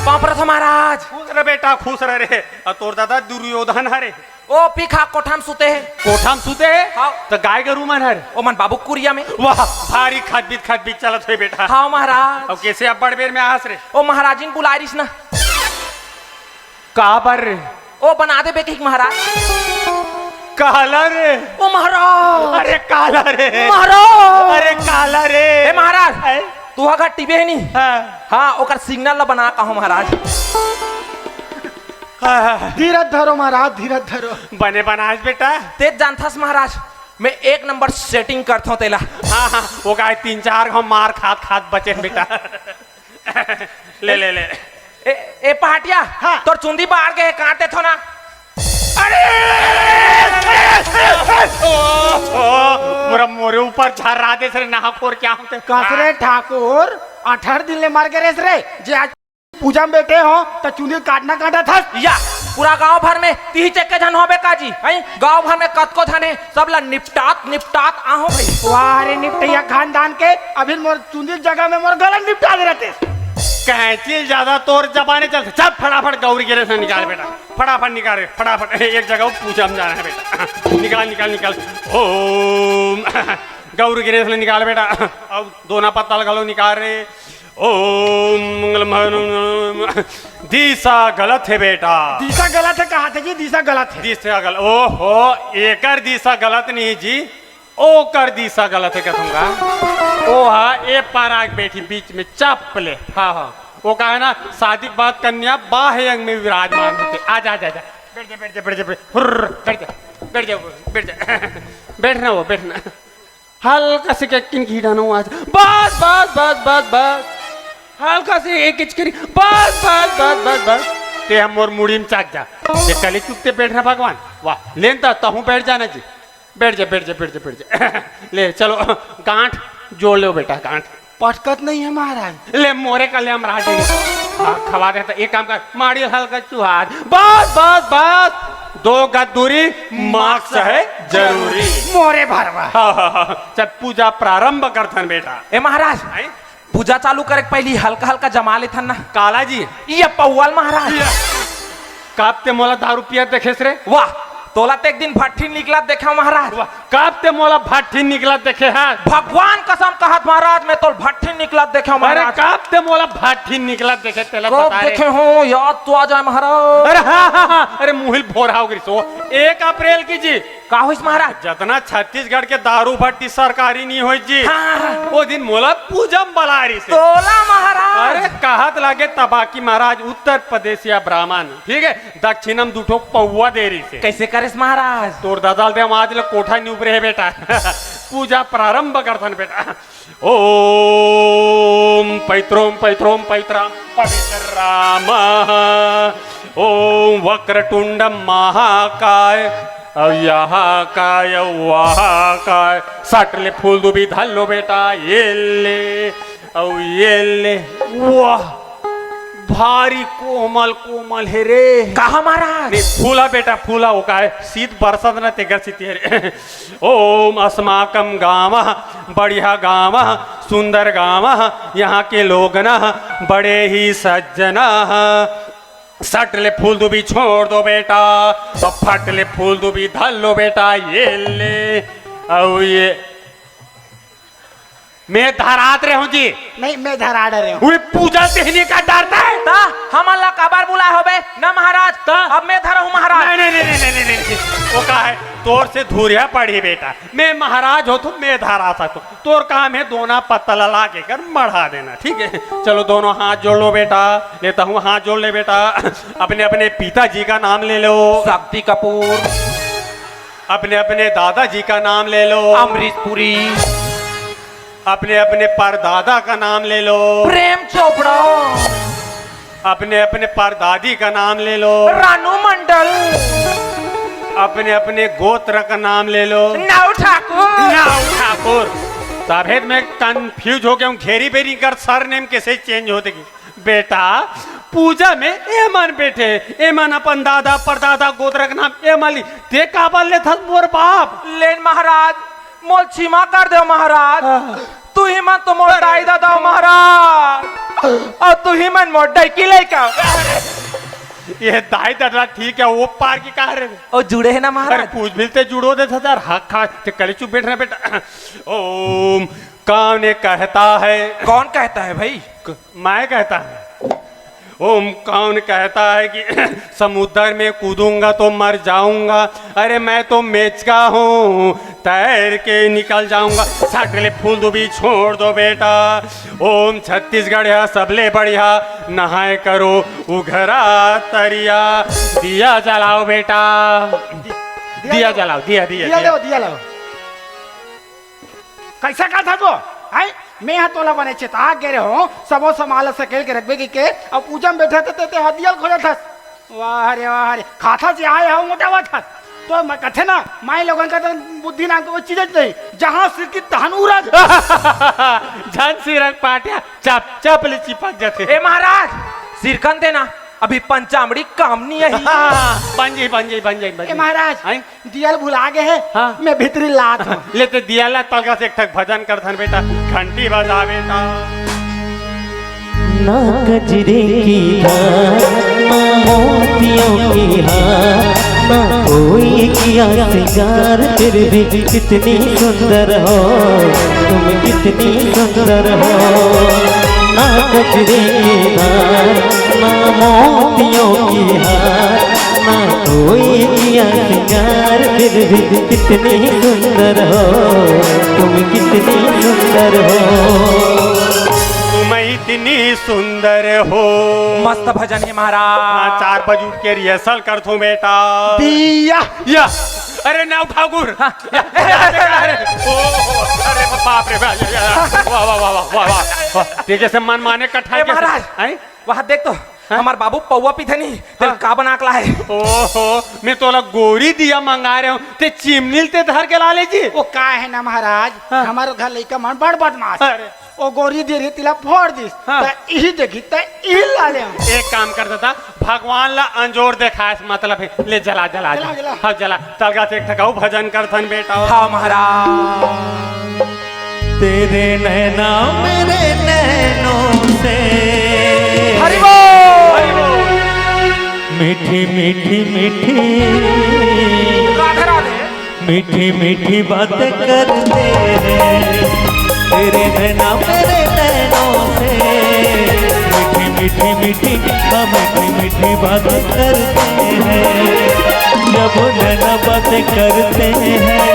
पाँव परत हँव महाराज। खुश रह बेटा, खुश रह रे। अउ तोर दादा दुर्योधन हरे। ओ पीखा कोठा म सुते हे। कोठा म सुते हे? हाँ। त गाय गरू मन हर? ओ मन बाबू कुरिया में। वाह, भारी खदबित खदबित चलत होय बेटा। हाँ महाराज। अउ कैसे अब्बड़ बेर में आस रे? ओ महाराजिन बुलाय रिस ना। काबर रे? ओ बना देबे कहिक महाराज। काला रे? ओ महाराज। अरे काला रे? महाराज। अरे काला रे? ए महाराज, ए? तुहा घर टीवी हे नी? हाँ। हाँ, ओकर सिग्नल ला बना कहूँ महाराज। हाँ, हाँ। धीरज धरो महाराज, धीरज धरो। बने बनास बेटा। तेच जानथस महाराज, मैं एक नंबर सेटिंग करथों तेला। हाँ, हाँ, ओ गाय तीन चार घांव मार खात खात बचेन बेटा। ले, ले, ले। ए, ए पहाटिया, हाँ। तोर चुंदी बाढ़ गे हे, काट देथों ना। अरे! ओ, ओ, पूरा मोरे ऊपर झर्रा देस रे, नहा खोर क्या होते? कस रे ठाकुर, अठारह दिन ले मर गे रेस रे, जे आज पूजा में बैठे हो, त चुंदी काटना काटत हस। या, पूरा गांव भर में तिही चेक के झन होबे का जी, हैं? गांव भर में कतको झन हे, सब ला निपटात, निपटात आहूं भई। वाह रे निपटैया खानदान के, अभी मोर चुंदी के जगह में मोर गला निपटा दे रहते। कैंची ज्यादा तोर जबाने चलथे। चल फटाफट गौरी गणेश ला निकाल बेटा, फटाफट निकाल रे, फटाफट। एक जगह पूजा में जाना हे बेटा, निकाल, निकाल, निकाल। ओम गौरी गणेश ला निकाल बेटा, अउ दोना पत्ता ला घलो निकाल रे। ओम मंगलम। दिशा गलत हे बेटा। दिशा गलत हे, कहा थे जी, दिशा गलत हे। दिशा गलत, ओहो, एकर दिशा गलत नहीं जी, ओकर दिशा गलत हे कथूंगा। ओ हा, ए पार आके बैठी बीच में, चप ले। हाँ, हाँ, ओ का हे ना, शादी के बाद कन्या बाह्य अंग में विराजमान होथे। आ जा, आ जा, आ जा। बैठ जा, बैठ जा, बैठ जा, बैठ, हुर्र, बैठ जा, बैठ जा, बैठ जा, बैठ ना वो, बैठ ना। हल्का से के किन घी डानो आज। बस, बस, बस, बस, बस। हल्का से एक इचकरी। बस, बस, बस, बस, बस। ते हम मोर मुड़ी में चाक जा। ते कले चुपते बैठ रहा भगवान। वाह, लेन ता तहूँ बैठ जाना जी। बैठ जा, बैठ जा, बैठ जा, बैठ जा। ले, चलो, गांठ जोड़ लो बेटा, गांठ। पटकत नहीं है महाराज। ले, मोरे कल्याण राजे। हाँ, खवा देता। एक काम कर, माड़ी हल्का चुहार। बस, बस, बस। दो गज दूरी, मास्क है जरूरी। मोरे भरवा। हाँ, हाँ, हाँ। चल, पूजा प्रारंभ करथन बेटा। ए महाराज, हैं? पूजा चालू करे के पहली हल्का हल्का जमा लेथन ना। काला जी। ये पौवाल महाराज। ये। कब ते मोला दारू पिया देखेस रे? वाह, तोला ते एक दिन भट्ठी निकलत देखे हंव महाराज। वाह, कब ते मोला भट्ठी निकलत देखे हस? भगवान कसम कहत महाराज, मैं तोला भट्ठी निकलत देखे हंव अरे महाराज। कब ते मोला भट्ठी निकलत देखे, तेला कब बता रे। देखे हंव, याद तो आ जाए महाराज। अरे हाँ, हाँ, हाँ, अरे मुहिल भोर हो गई सो। एक अप्रैल की जी। का होइस महाराज? जतना छत्तीसगढ़ के दारू भट्ठी सरकारी नी होइस जी। हाँ, हाँ, हाँ। वो दिन मोला पूजा म बला रहिस हे। तोला महाराज। अरे कहत लागे तबाकी महाराज, उत्तर प्रदेशिया ब्राह्मण, ठीक है, दक्षिणा म दू ठो पौवा दे रहिस हे। कैसे करेस महाराज? तोर ददा ल दे, आज ले कोठा नी उबरे हे बेटा। पूजा प्रारंभ करथन बेटा। ओम पैत्रोम पैत्रोम पैत्राम पवित्र राम। ओम वक्रतुंड महाकाय, अउ यहा काय, अउ वहा काय, सट ले फूल दुबी धर लो बेटा, ये ले, अउ ये ले, वाह, भारी कोमल कोमल हे रे। कहा महाराज? नहीं, फूला बेटा, फूला, वो काय, शीत बरसत ना, तेकर सेती हे रे। ओम अस्माकम गांव, बढ़िया गांव, सुंदर गांव, यहाँ के लोग ना बड़े ही सज्जन। सट ले फूल दुबी छोड़ दो बेटा, और फट ले फूल दुबी धर लो बेटा, ये ले, और ये मैं धरात रहे हूँ जी। नहीं, मैं धरा डरे हूँ। उई पूजा तिहनी का डरता है। ता हमन ला काबर बुलाए होबे ना महाराज? ता? अब मैं धरहूँ महाराज। नहीं, नहीं, नहीं, नहीं, नहीं, नहीं, नहीं। वो का है, तोर से धूरिया पड़ी बेटा। मैं महाराज हो तो मैं धरा सकता हूँ। तोर काम है दोना पत्ता ला लाके कर मढ़ा देना, ठीक है? चलो दोनों हाथ जोड़ लो बेटा। लेता हूँ, हाथ जोड़ ले बेटा। अपने अपने पिताजी का नाम ले लो। शक्ति कपूर। अपने अपने दादाजी का नाम ले लो। अमरीश पुरी। अपने अपने परदादा का नाम ले लो। प्रेम चोपड़ा। अपने अपने परदादी का नाम ले लो। रानू मंडल। अपने अपने गोत्र का नाम ले लो। नाऊ ठाकुर। नाऊ ठाकुर। तभे तो मैं कंफ्यूज हो गया हूँ, घेरी बेरी कर सरनेम कैसे चेंज होते की। बेटा, पूजा में एमन बैठे, एमन अपन दादा परदादा गोत्र का नाम एमन ली, ते काबर लेथस मोर बाप? लेन महाराज, मोल क्षमा कर दे महाराज। हाँ। तुही मन तो मोर दाई ददा हो महाराज, अउ तुही मन मोर डैकी लइका। ये दाई ददा ठीक है, वो पार की कहा रे? ओ जुड़े है ना अरे महाराज। पूछ मिलते जुड़ो दे हजार हक खा ते कले चुप बैठ रहे बेटा। ओम कौन ये कहता है? कौन कहता है भाई? क-, मैं कहता है। ओम कौन कहता है कि समुद्र में कूदूंगा तो मर जाऊंगा? अरे मैं तो मेचका हूँ, तैर के निकल जाऊंगा। सट ले फूल दुबी छोड़ दो बेटा। ओम छत्तीसगढ़ है सबले बढ़िया, नहाए करो उघरा तरिया। दिया जलाओ बेटा, दिया दिया जलाओ, दिया, दिया, दिया दिया। लो, दिया लो। कैसा का था तो? हैं? मैं हा तोला बने चेता गे रहे हो, सबो सामान ला सकेल के रखबे की के, अब पूजा में बैठा था, ते, ते हदियल खोजत हस। वाह रे, वाह रे, खाता से आए हो, मोटा बात हस। तो मैं कथे ना, माई लोगन का तो बुद्धि नाम के वो चीज नहीं, जहाँ सिर की तहन उरज। झन सिरक पाटिया, चप, चप ले चिपक जाते। ए महाराज, सिरकन देना, अभी पंचामड़ी काम नहीं आई। बन जाई, बन जाई, बन जाई, बन ए जाई। महाराज, हैं? दियल भुला गे हे, हाँ। मैं भीतरी लात हूँ। ले ते दियल ला तलगा से एक ठक भजन करथन बेटा, घंटी बजा बेटा। ना गजरे की धार, ना मोतियों की हार, ना कोई किया श्रृंगार, फिर भी कितनी सुंदर हो तुम, कितनी सुंदर हो। ना गजरे की धार, ना मोतियों की हार, ना कोई किया श्रृंगार, फिर भी कितनी सुंदर हो तुम, कितनी सुंदर हो। तुम इतनी सुंदर हो। मस्त भजन हे महाराज। हाँ, चार बजे उठ के रिहर्सल करथों बेटा। दिया। या। अरे नाऊ ठाकुर। हाँ। अरे, ओ, अरे बाप रे, वाह, वाह, वाह। ठीक है, से मन माने कठाई ए महाराज। हैं? वहाँ देख तो, हाँ? हमार बाबू पौवा पीथे नहीं, तेल हाँ। का बना के लाए? ओहो, मैं तोला गोरी दिया मंगा रहे हूँ, ते चिमनील ते धर के ला ले जी। वो का है ना महाराज, हाँ। हमारे घर लइका मन बड़ बदमाश। अरे। वो गोरी दे रही तिला फोड़ दिस, हाँ। त इही देखी त इही ला ले हूँ। एक काम कर देता, भगवान ला अंजोर देखाए से मतलब है, ले जला, जला, जला, जला। जला। हाँ, जला। तलगा से एक ठकाऊ भजन करथन बेटा। हाँ महाराज। तेरे नैना मेरे नैनों से हरि बोल। मीठी मीठी मीठी मीठी मीठी बातें करते हैं तेरे नैना मेरे नैनों से। मीठी मीठी मीठी, हाँ, मीठी मीठी बातें करते हैं जब नैना बातें करते हैं,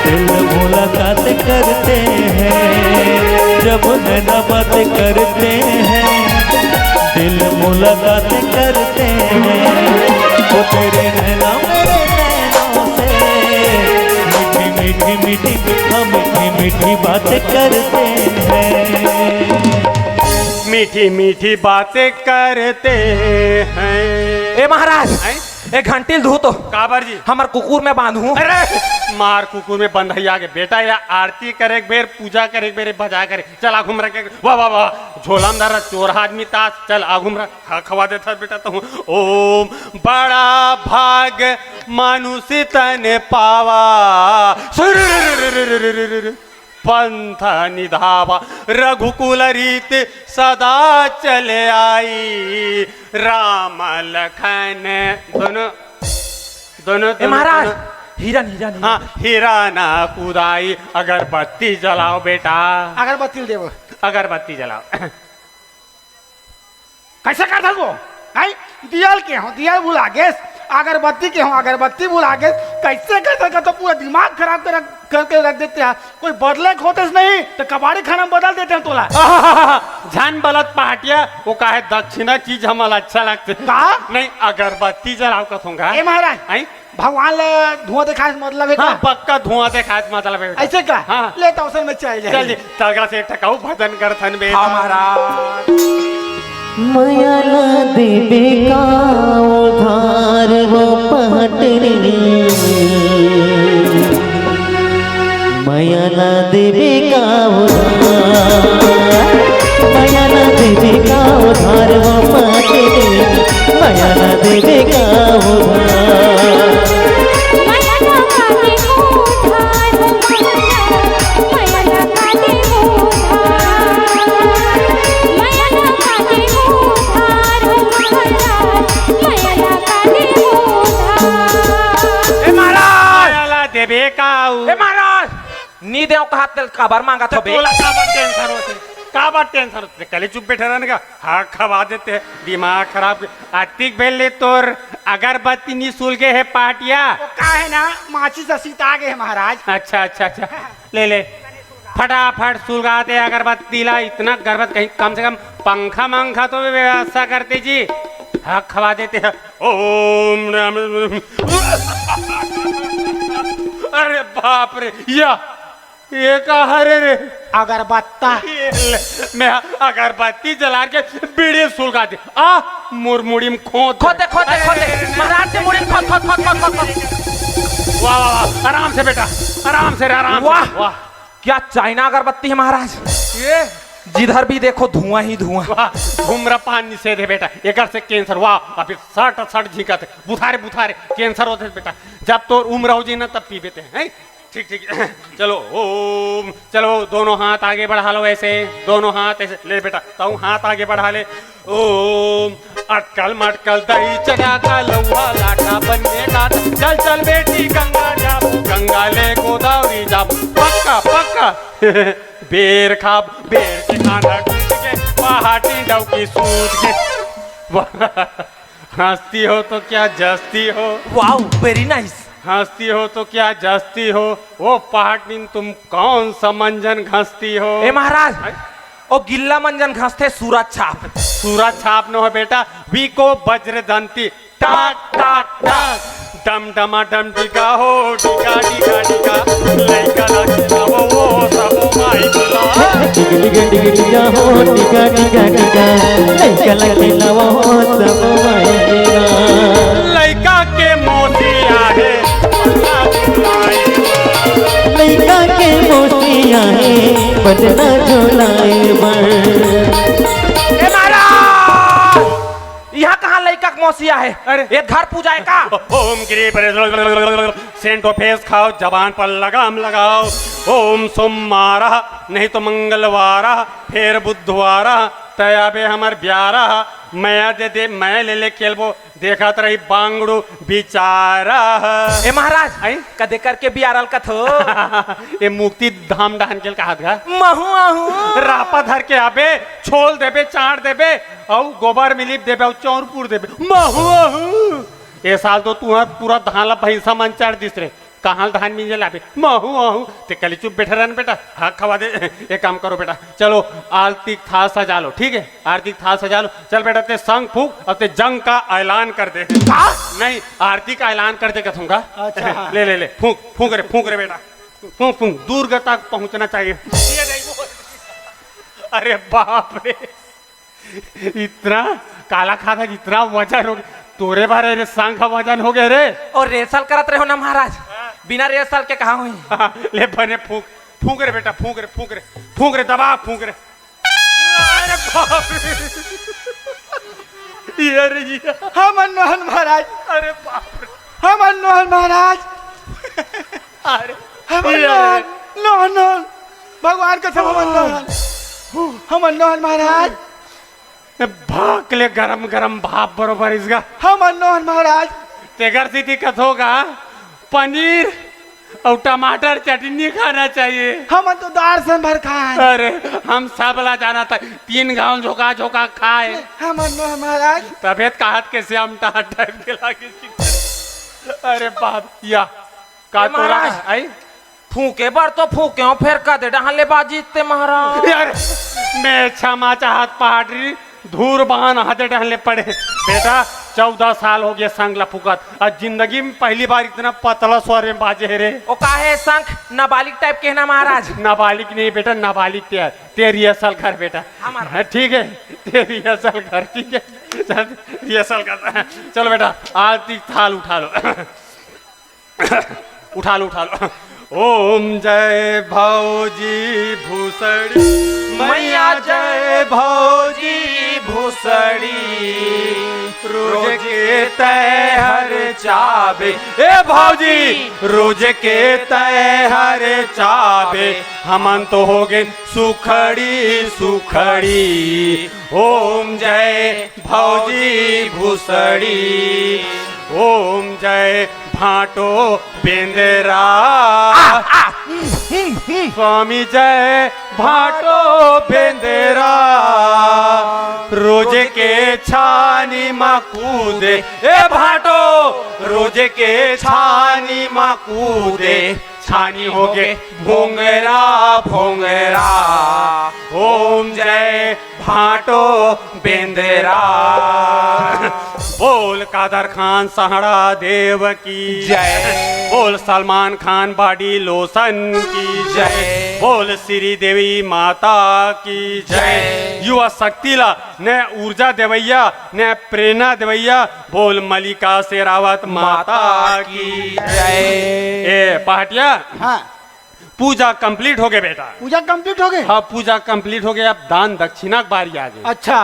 दिल मुलाकात करते हैं जब नैना बातें करते हैं, दिल मुलाकात करते हैं। वो तेरे नैना मेरे नैनों से मीठी मीठी मीठी, हम मीठी मीठी बातें करते हैं। मीठी मीठी बातें करते हैं। ए महाराज, हैं? एक घंटी ल धू तो। काबर जी? हमर कुकुर में बांधू। अरे मार कुकुर में बंधइया के बेटा, या आरती करे के बेर, पूजा करे के बेर, भजा करे, चल आघू म रख। वाह वाह वाह, झोला में धरा चोर आदमी तास, चल आघू म रख। हाँ, खवा देता बेटा तो। ओम बड़ा भाग मानुष तन पावा, सुर पंथ निधावा, रघुकुल रीत सदा चले आई। राम लखन दोनों, दोनों, ए दोनों, महाराज, दोनों। हिरन हिरन हिरन। हाँ, हिरन कुदाई। अगरबत्ती जलाओ बेटा। अगरबत्ती ल देबो। अगरबत्ती जलाओ। कैसे कर सकबो? हैं? दियल के हो, दियल भुला गेस। अगरबत्ती के हो, अगरबत्ती भुला गेस। कैसे कर सकत हो? पूरा दिमाग खराब कर, करके रख देते हैं। कोई बदले के होते नहीं तो कबाड़ी खाना में बदल देते हैं तोला। झन बलत पहाटिया, वो काहे दक्षिणा चीज हमला अच्छा लगथे। का? नहीं, अगरबत्ती जलाओ कथोंगा। ए महाराज, हैं? भगवान ला धुआं देखाए से मतलब है का? हाँ, पक्का धुआं देखाए से मतलब है। ऐसे का? हाँ। ले तो अवसर में चल जाए। चल जी, तलगा से टकाऊ भजन करथन बे। हाँ महाराज। मया ला देबे का उधार वो पहटनी, मया ला देबे का उधार, मया ला देबे का उधार वो पहटनी, मया ला देबे का उधार। ए महाराज! ला देबे का उ? ए महाराज, नी देव कहा तेल काबर मांगत हो बे? तोला काबर टेंशन होथे? काबर टेंशन होथे? कले चुप बैठे रहने का, हाँ, खवा देते हैं, दिमाग खराब। अतिक बेल ले तोर अगरबत्ती नी सुलगे हे पाटिया। वो का है ना, माचिस से सीता गए है महाराज। अच्छा, अच्छा, अच्छा, ले ले, फटाफट सुलगा दे अगरबत्ती ला। इतना गरबत कहीं, कम से कम पंखा मंखा तो व्यवस्था करते जी। हाँ, खवा देते हैं। ओम नमः। अरे बाप रे, या ये का हरे रे? अगरबत्ता। ये ले, मैं अगरबत्ती जला के बीड़ी सुलगा दे। आ, मुरमुड़ी में खोद। खोदे, खोदे, खोदे। महाराज के मुड़ी में खोद, खोद, खोद, खोद, खोद, खोद। वाह, वाह, वाह, आराम से बेटा, आराम से रे, आराम से। वाह। क्या चाइना अगरबत्ती है महाराज? ये जिधर भी देखो धुआं ही धुआं। वाह, धूम्रपान निषेध है बेटा, एकर से कैंसर। वाह, अभी सट सट झींकत है, बुथारे बुथारे कैंसर होते है बेटा। जब तोर उम्र हो जी ना, तब पीबे ते हैं। ठीक, ठीक। चलो, ओम, चलो, दोनों हाथ आगे बढ़ा लो ऐसे, दोनों हाथ ऐसे। ले बेटा, तू हाथ आगे बढ़ा ले। ओम, अटकल मटकल दही चना का लौहा लाटा बनने का। चल चल बेटी गंगा जाबू, गंगा ले गोदावरी जाबू। पक्का, पक्का। बेर खाब, बेर के कांदा टूट के, पहाटी डौकी सूत के। वाह, हंसती हो तो क्या जस्ती हो। Wow, very nice. हंसती हो तो क्या जस्ती हो, वो पहाटनिन तुम कौन सा मंजन घसती हो? ए महाराज, ओ गिल्ला मंजन घसथे सूरज छाप। सूरज छाप न हो बेटा, वीको वज्र दंती, टाक टाक टाक, डम डमा डम डिगा हो, डिगा डिगा डिगा, लइका ला खिलावो वो सबो माई बुला। टिक टिक टिक टिका हो, टिका टिका टिका, लइका ला खिलावो सब माई ला। लइका के मौसी आहे, लइका के मौसी आहे, बदना झोलाए बर। ए महाराज, यहाँ कहाँ लइका के मौसी आहे? अरे। ये घर पूजा है का? ओम गिरी परे सेंट ऑफ फेस खाओ, जबान पर लगाम लगाओ। ओम सोमवार नहीं तो मंगलवार, फिर बुधवार, तय आबे हमर बियारा ह, मया दे दे, मैं ले ले खेलबो, देखत रही बांगड़ू बिचारा ह। ए महाराज, आई? कदे करके बियारा ल कथो? ए मुक्ति धाम डहन के ल कहत गा। महू आहू। रापा धर के आबे, छोल देबे, चाट देबे, अउ गोबर मिलिप देबे, अउ चौरपुर देबे। महू आहू। ए साल तो तुंहर पूरा धान ला भैंसा मन चाट दिस रे। कहाँ ले धान मिंजे लाबे? महू आहू। ते कली चुप बैठे रहना बेटा। हाँ, खवा दे। एक काम करो बेटा, चलो आरती के थाल सजा लो, ठीक है? आरती के थाल सजा लो। चल बेटा, ते संग फूंक अउ ते जंग का ऐलान कर दे। का? नहीं, आरती का ऐलान कर दे कथूंगा। अच्छा, हाँ। ले, ले, ले, फूंक, फूंक रे, फूंक रे बेटा, फूंक, फूंक, दूर तक पहुंचना चाहिए। ये नहीं वो। अरे बाप रे, इतना काला खादा, इतना वजन हो गया। तोरे बारे रे, संग का वजन हो गया रे। अउ rehearsal करत रहे हो ना महाराज, बिना rehearsal के कहाँ होही? हाँ, ले बने फूंक, फूंक रे बेटा, फूंक रे, फूंक रे, फूंक रे, दबा, फूंक रे। अरे बाप रे। ये रे, ये। हमन नोहन महाराज। अरे बाप रे। हमन नोहन महाराज। अरे, हमन ये नोहन, रे। नोहन, नोहन। भगवान कसम, हमन नोहन। हमन नोहन महाराज। ए, भाक ले गरम गरम भाप बरोबर इसका। हमन नोहन महाराज। तेकर सेती कथों गा, पनीर अउ टमाटर चटनी खाना चाहिए। हमन तो दार संभर खान। अरे, हम सब ला जानत हन, तीन घांव झोंका झोंका खाए। हमन नोहन महाराज। तबे त कहत के श्याम टहा type के लागे। अरे बाप, या का ए तोरा महाराज। आई? फूंके बर तो फूंके हो, फेर कदे डहन ले बाजिस ते महाराज। यार, मैं क्षमा चाहत पहाटरी, धूर बहान आदे डहन ले पड़े। बेटा, चौदह साल हो गए संग ला फूंकत, आज जिंदगी में पहली बार इतना पतला स्वर में बाजे हे रे। ओ काहे संग नाबालिग type के हे ना महाराज? नाबालिग नहीं बेटा, नाबालिग ते, ते rehearsal कर बेटा। हमारा। हाँ, ठीक है, ते rehearsal कर, ठीक है, चल, rehearsal कर। चलो बेटा, आरती थाल उठा लो। उठा लो, उठा लो। ओम जय भौजी भूसड़ी, मैया जय भौजी भूसड़ी। रोज के तय हर चाबे, ए भौजी, रोज के तय हर चाबे, हमन तो हो गए सुखड़ी सुखड़ी। ओम जय भौजी भूसड़ी, ओम जय भांटो बेंदरा। स्वामी जय भांटो बेंदरा, रोज के छानी मा कूदे, ए भांटो, रोज के छानी मा कूदे, छानी होगे भोंगरा भोंगरा। ओम जय भांटो बेंदरा। बोल कादर खान सहाड़ा देव की जय। बोल सलमान खान body lotion की जय। बोल श्री देवी माता की जय। जय। युवा शक्ति ला नया ऊर्जा देवैया, नया प्रेरणा देवैया, बोल मलिका शेरावत माता माता की की जय। ए पहाटिया, हाँ। पूजा complete हो गए बेटा। पूजा complete हो गए? हाँ, पूजा complete हो गए, अब दान दक्षिणा के बारी आ गई। अच्छा।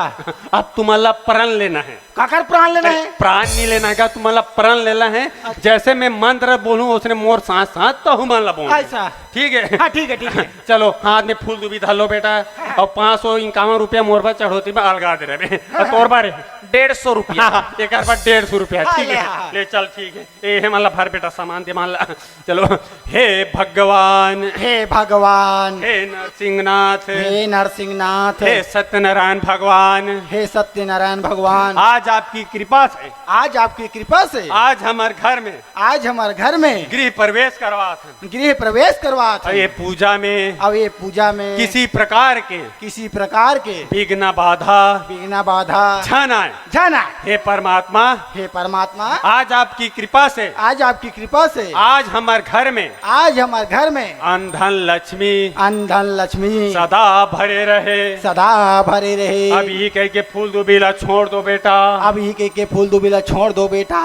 अब तुमन ला प्रण लेना है। काकर प्रण लेना है? प्रण नहीं लेना है, तुमन ला प्रण लेना है। अच्छा। जैसे मैं मंत्र बोलूं, उसने मोर साथ साथ तहु मन ला बोलना है। ऐसा। ठीक है? हाँ, ठीक है, ठीक है। चलो, हाथ में फूल दुबी धर लो बेटा, हाँ। और पाँच सौ इक्यावन रुपया मोर पर चढ़ौती में अलगा दे रहे। हाँ, तोर बारे? डेढ़ सौ रुपया। हाँ, हाँ, एक बार डेढ़ सौ रुपया, हाँ, ठीक ले, है। हाँ, हाँ। ले चल, ठीक है। ए, हे मन ला भर बेटा, सामान दे मन ला। चलो, हे भगवान, हे भगवान, हे नरसिंहनाथ, हे नरसिंहनाथ, हे सत्यनारायण भगवान, हे सत्यनारायण भगवान, आज आपकी कृपा से, आज आपकी कृपा से, आज हमारे घर में, आज हमारे घर में गृह प्रवेश करवात हन। गृह प्रवेश करवात हन। अब ये पूजा में, अब ये पूजा में किसी प्रकार के, किसी प्रकार के विघ्न बाधा, विघ्न बाधा झन आए। झन आए। हे परमात्मा, हे परमात्मा, आज आपकी कृपा से, आज आपकी कृपा से, आज हमारे घर में, आज हमारे घर में अन्न धन लक्ष्मी, अन्न धन लक्ष्मी सदा भरे रहे। सदा भरे रहे। अब यही कह के फूल दुबी ला छोड़ दो बेटा। अब यही कह के फूल दुबी ला छोड़ दो बेटा।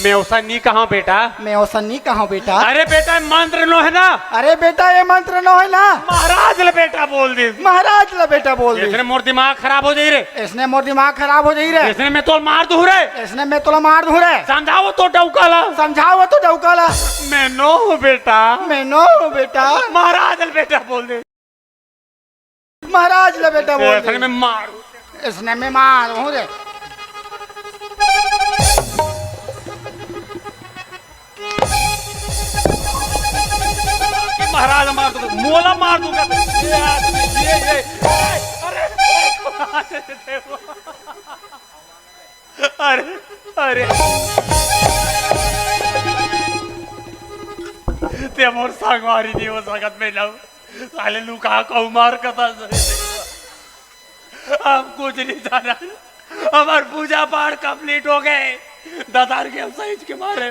मैं ओसा नहीं कहा बेटा। मैं ओसा नहीं कहा बेटा। अरे बेटा, मंत्र नो है ना। अरे बेटा, ये मंत्र नो है ना। महाराज ले बेटा बोल दे। महाराज ले बेटा बोल दे। इसने मोर दिमाग खराब हो जाई रे। इसने मोर दिमाग खराब हो जाई रे। इसने मैं तोला मार दूं रे। इसने मैं तोला मार दूं रे। समझाओ तो डौका ला। समझाओ तो डौका ला। मैं नो हूँ बेटा। मैं नो हूँ बेटा। महाराज ले बेटा बोल दे। महाराज ले बेटा बोल दे। मैं इसने मैं मारू। इसने मैं मारूं रे। महाराज मार दूंगा, मोला मार दूंगा। ये आदमी, ये, ये, अरे, अरे, अरे, अरे, ते मोर संगवारी नहीं हो सकत, मैं लव साले लुका कहूं मार कथा। हम कुछ नहीं जाना, हमार पूजा पाठ complete हो गए। ददार के हम सहिज के मारे,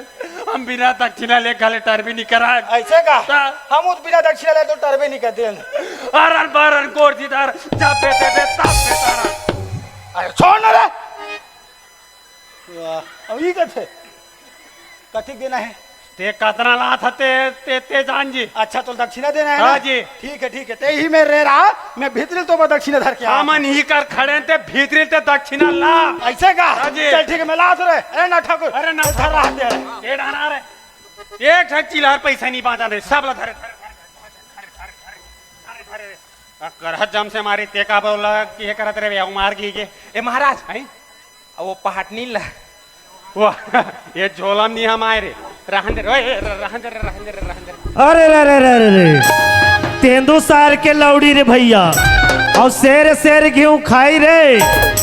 हम बिना दक्षिणा ले घले टरबी नहीं करा। ऐसे का? हाँ। हम उस बिना दक्षिणा ले तो टरबी नहीं करते हैं। अरन बरन गोर जी दार, जब बेटे बे, तब बेटा। अरे छोड़ ना रे। वाह, अब ई कथे? कथी देना है? ते कतना लात हते, ते, ते जान जी। अच्छा, तो दक्षिणा देना है हाँ ना? जी। ठीक है, ठीक है। ते ही में रे रहा, मैं भीतरी तो मैं दक्षिणा धर के आया हमन हूँ। ही कर खड़े ते भीतरी ते दक्षिणा ला। ऐसे का? हाँ जी। चल ठीक है, मैं ला तो रे। अरे ना ठाकुर, अरे ना धर रहा दे रे। ये डाना रे। एक ठन चिल्हार पैसा नहीं बांधा रे, सब ला धरे, धरे, धरे, धरे। अब करहत जम से मारी, ते का बोला कि ये करत रे, मार की के। ए महाराज, हैं? अब वो पहाटनी ला। वाह, ये झोलम नहीं हम आए रे। रहन दे रे, ओए, रहन दे रे, रहन दे रे, रहन दे रे। अरे रे रे रे रे रे। तेंदू सार के लौड़ी रे भैया। और शेर शेर घिउ खाई रे।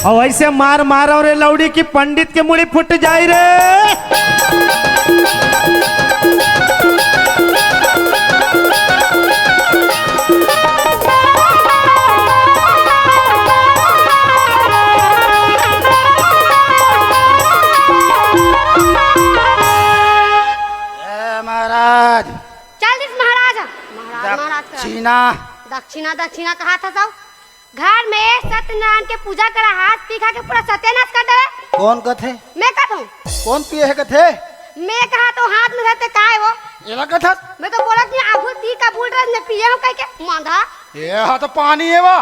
और ऐसे मार मारो रे लौड़ी की पंडित के मुड़ी फुट जाई रे। ए महाराज। चल दिस महाराज। महाराज, महाराज का। दक्षिणा। दक्षिणा, दक्षिणा कहा था सब? घर में सत्यनारायण के पूजा करा, हाथ पी खा के पूरा सत्यानाश कर देवे। कौन कथे? मैं कथूं। कौन पिए है कथे? मैं कहा तो हाथ में धरते काय वो? एला कथस? मैं तो बोलत नहीं, आगू ती का बोल रहा, मैं पिए हूं कह के, मांधा। ये हा तो पानी है वा।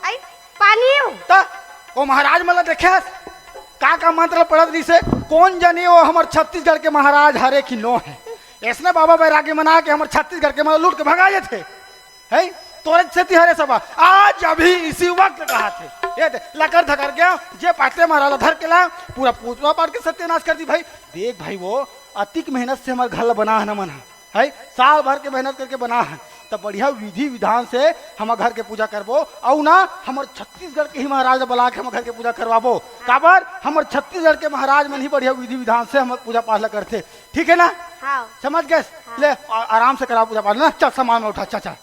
आई, पानी हो। त ओ महाराज मन ला देखे हस? का का मंत्र पढ़त रहिसे? कौन जनी ओ हमर छत्तीसगढ़ के महाराज हरे कि नो है? ऐसने बाबा बैरागी मन आके हमर छत्तीसगढ़ के मन लूट के भगा जाथे। है? तोरे सेती हरे सब। आज अभी इसी वक्त कहा थे। ये दे, लकर धकर गया, जे पाटले महाराज ला धर के ला, पूरा पूजा पाठ के सत्यानाश कर दी भाई। देख भाई वो, अतिक मेहनत से हमर घर ला बना है ना मन है। है? साल भर के मेहनत करके बना है। त बढ़िया विधि विधान से हमर घर के पूजा करबो, अउ ना हमर छत्तीसगढ़ के ही महाराज ला बला के हमर घर के पूजा करवाबो। काबर हमर छत्तीसगढ़ के महाराज मन ही बढ़िया विधि विधान से हमर पूजा पाठ ला करथे। ठीक है ना? हाँ। समझ गए? हाँ। ले, आ-, आराम से करा पूजा पाठ ना। चल, सामान में उठा, चल, चल।